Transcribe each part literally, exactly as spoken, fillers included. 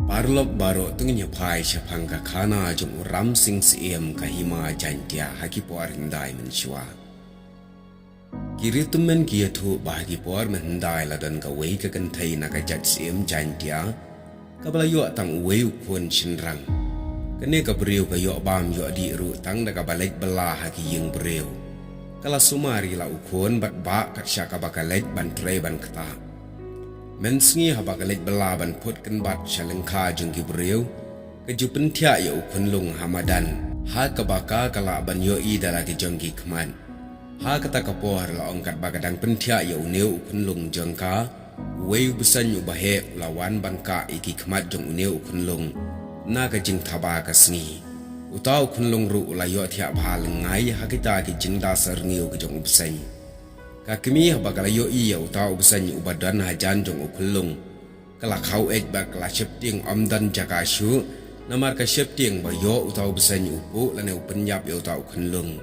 Paralok baroh, to ngin ïa phai shaphang ka khana jong u Ram Singh Syiem ka Hima Jaintia ha ki por hyndai mynshuwa. Ki riewtymmen ki ïathuh ba ha ki por mynhyndai la don kawei ka kynthei na ka jait Syiem Jaintia, kaba la ïoh tang uwei u khun shynrang. Kane ka briew ka ïoh bam ïoh dih ruh tang da kaba leit bylla ha ki ïing briew. Ka la sumar ïa la u khun bad bah kat sha kaba ka leit ban trei ban ktah. Mynsngi haba ka leit bylla ban phut kynbat sha lyngkha jong ki briew, ka ju pynthiah ïa u khunlung ha madan, ha kaba ka ka lah ban ïohi da la ki jong ki khmat. Ha kata ka por la ong katba ka dang pynthiah ïa une u khunlung jong ka, uwei u bseiñ uba heh u la wan ban kah ïa ki khmat jong une u khunlung na ka jingthaba ka sngi. Uta u khunlung ruh u la ïohthiah bha lyngngai ha kita ki jingda syrngiew ki jong u bseiñ. Ka kmie haba ka la ïohi ïa uta u bseiñ uba don hajan jong u khunlung, ka la khaw eit bad ka la sheptieng, ym don jaka shuh, namar ka sheptieng ba ïoh uta u bseiñ u puh lane u pynïap ïa uta u khunlung.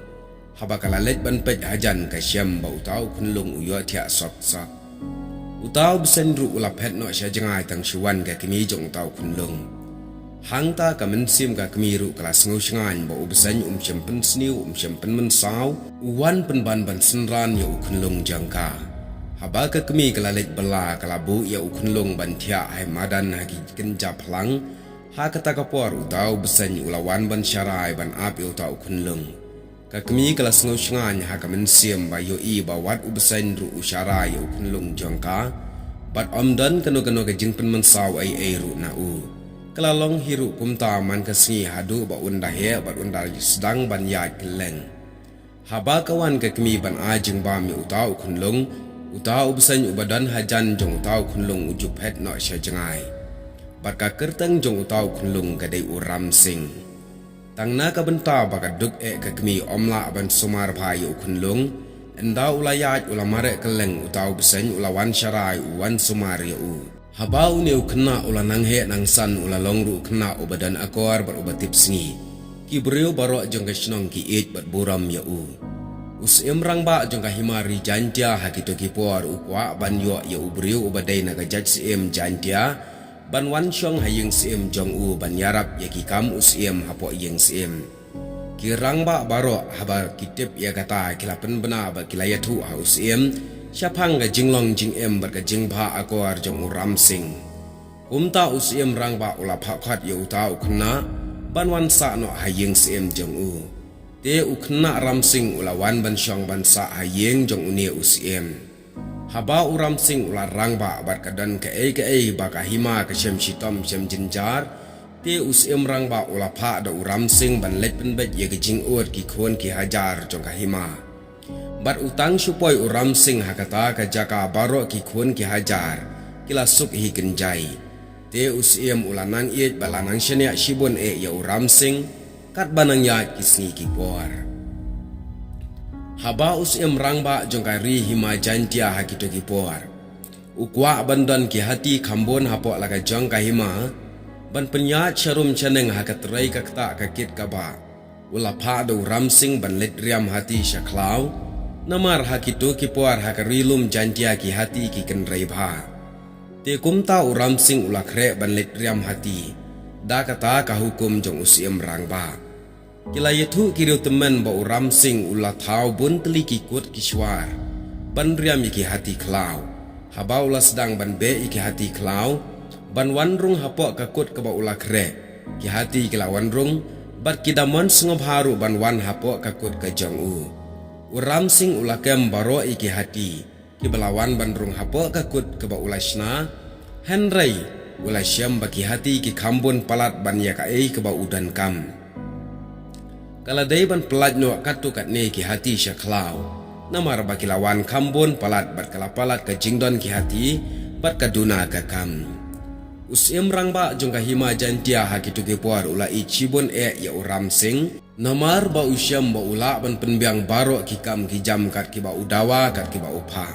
Haba ka la leit ban peit hajan, ka shem ba uta u khunlung u ïohthiah sop sop. Uta u bseiñ ruh u la phet noh sha jngai tang shu wan ka kmie jong uta u khunlung. Hangta ka mynsiem ka kmie ruh ka la sngewshngaiñ ba u bseiñ um shym pynsniew, um shym pynmynsaw, u wan pynban ban synran ïa u khunlung jong ka. Haba ka kmie ka la leit bylla, ka la buh ïa u khunlung ban thiah ha madan ha ki kynja phlang. Ha kata ka por uta u bseiñ u la wan ban sharai ban ap ïa uta u khunlung. Ka kmie ka la sngewshngaiñ ha ka mynsiem ba ïohi ba wat u bseiñ ruh u sharai ïa u khunlung jong ka, bad ym don kano kano ka jingpynmynsaw ei ei ruh na u. Ka la long hi ruh kumta man ka sngi haduh ba un da heh bad un da sdang ban ïaid kylleng. Haba ka wan ka kmie ban ai jingbam ïa uta u khunlung, uta u bseiñ uba don hajan jong uta u khunlung u ju phet noh sha jngai. Bad ka kyrteng jong uta u khunlung ka dei u Ram Singh. Tang na ka bynta ba ka duk eh ka kmie ym lah ban sumar bha ïa u khunlung, ynda u la ïaid u la mareh kylleng, uta u bseiñ u la wan sharai, u wan sumar ïa u. Haba une u khynnah u la nang heh nang san, u la long ruh u khynnah uba don akor bad uba tipsngi. Ki briew baroh jong ka shnong ki ïeit bad burom ïa u. U Syiem Rangbah jong ka Hima Ri Jaintia ha kito ki por u kwah ban ïoh ïa u briew uba dei na ka jait Syiem Jaintia ban wan shong ha ïing syiem jong u ban ïarap ïa ki kam u syiem hapoh ïing syiem. Ki rangbah baroh haba ki tip ïa kata ki la pynbna bad ki la ïathuh ha u syiem shaphang ka jinglong jingim bad ka jingbha akor jong u Ram Singh. Kumta u Syiem Rangbah u la phah khot ïa uta u khynnah ban wan sah noh ha ïing syiem jong u. Te u khynnah Ram Singh u la wan ban shong ban sah ha ïing jong une u syiem. Haba u Ram Singh u la rangbah bad ka don kaei kaei ba ka hima ka shem shitom shem jynjar, te u Syiem Rangbah u la phah da u Ram Singh ban leit pynbeit ïa ka jingud ki khun ki hajar jong ka hima. Bad u tang shu poi u Ram Singh ha kata ka jaka, baroh ki khun ki hajar ki la suk hi kynjai. Te u syiem u la nang ïeit bad la nang shaniah shibun eh ïa u Ram Singh katba nang ïaid ki sngi ki por. Haba u Syiem Rangbah jong ka ri Hima Jaintia ha kito ki por u kwah ban don ki hati khambun hapoh la ka jong ka hima ban pynïaid sharum shaneng ha ka trei ka ktah ka kit ka bah, u la phah da u Ram Singh ban leit riam hati sha khlaw. Namar ha kito ki por ha ka ri lum Jaintia ki hati ki kynrei bha. Te kumta u Ram Singh u la khreh ban leit riam hati da kata ka hukum jong u Syiem Rangbah. Ki la ïathuh ki riewtymmen ba u Ram Singh u la thaw bun tylli ki kut ki shwar ban riam ïa ki hati khlaw. Haba u la sdang ban beh ïa ki hati khlaw ban wan rung hapoh ka kut kaba u la khreh, ki hati ki la wan rung bad ki da mon sngewbha ruh ban wan hapoh ka kut ka jong u. U Ram Singh u la kem baroh ïa ki hati kiba la wan ban rung hapoh ka kut kaba u la shna, hynrei u la shem ba ki hati ki khambun palat ban ïa kaei kaba u donkam. Ka la dei ban pyllait noh katto katne ki hati sha khlaw, namar ba ki la wan khambun palat bad ka la palat ka jingdon ki hati bad ka duna ka kam. U Syiem Rangbah jong ka Hima Jaintia ha kito ki por u la ïeit shibun eh ïa u Ram Singh, namar ba u shem ba u lah ban pynbiang baroh ki kam ki jam kat kiba u dawa kat kiba u phah.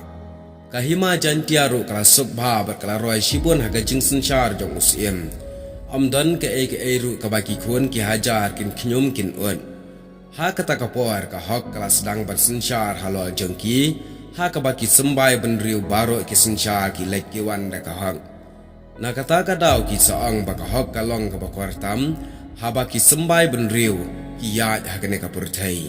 Ka Hima Jaintia ruh ka la suk bha bad ka la roi shibun ha ka jingsynshar jong u syiem. Ym don kaei kaei ruh kaba ki khun ki hajar kin khñium kin ud. Ha kata ka por ka hok ka la sdang ban synshar halor jong ki, ha kaba ki symbai bynriew baroh ki synshar ki leit ki wan da ka hok. Na kata ka daw ki sa ong ba ka hok ka long kaba kor tam, haba ki symbai bynriew ki ïaid ha kane ka pyrthei.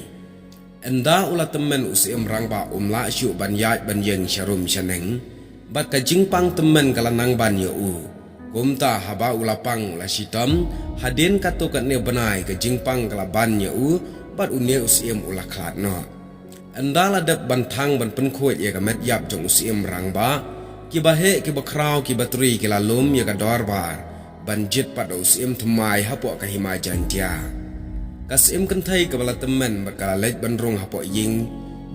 Ynda u la tymmen u Syiem Rangbah um lah shuh ban ïaid ban ïeng sha rum sha neng, bad ka jingpang tymmen ka la nang ban ïa u. Kumta haba u la pang u la shitom, hadien katto katne bnai ka jingpang ka la ban ïa u, bad une u syiem u la khlad noh. Ynda la dep ban thang ban pynkhuid ïa ka met ïap jong u Syiem Rangbah, kiba heh kiba khraw kiba tyrwi ki la lum ïa ka dorbar ban jied pat da u syiem thymmai hapoh ka Hima Jaintia. Ka syiem kynthei kaba la tymmen bad ka la leit ban rung hapoh ïing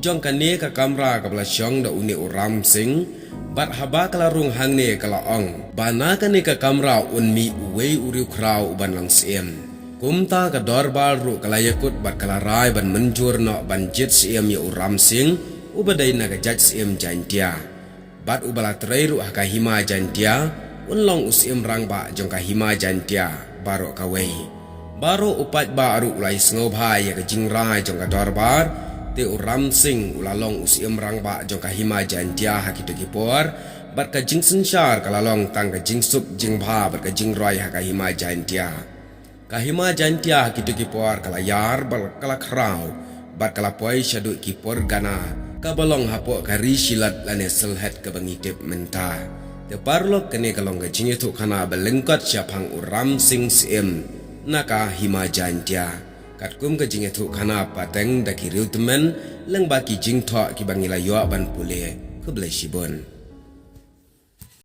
jong kane ka kamra kaba la shong da une u Ram Singh, bad haba ka la rung hangne ka la ong ba na kane ka kamra un mih uwei u riewkhraw uban long syiem. Kumta ka dorbar ruh ka la ïakut bad ka la rai ban mynjur noh ban jied syiem ïa u Ram Singh, uba dei na ka jait syiem Jaintia. Bad uba la trei ruh ha ka Hima Jaintia, un long u Syiem Rangbah jong ka Hima Jaintia baroh kawei. Baroh u paidbah ruh u la ïasngewbha ïa ka jingrai jong ka dorbar, te u Ram Singh u la long u Syiem Rangbah jong ka Hima Jaintia ha kito ki por, bad ka jingsynshar ka la long tang ka jingsuk jingbha bad ka jingroi ha ka Hima Jaintia. Ka Hima Jaintia ha kito ki por ka la ïar bad ka la khraw, bad ka la poi shaduh ki por gana, kaba long hapoh ka ri Shillong lane Sylhet kaba ngi tip mynta. Te paralok, kane ka long ka jingïathuhkhana ba lyngkot shaphang u Ram Singh Syiem na ka Hima Jaintia. Katkum ka jingïathuhkhana pateng da ki riewtymmen, lyngba ki jingthoh kiba ngi la ïoh ban pule. Khublei shibun.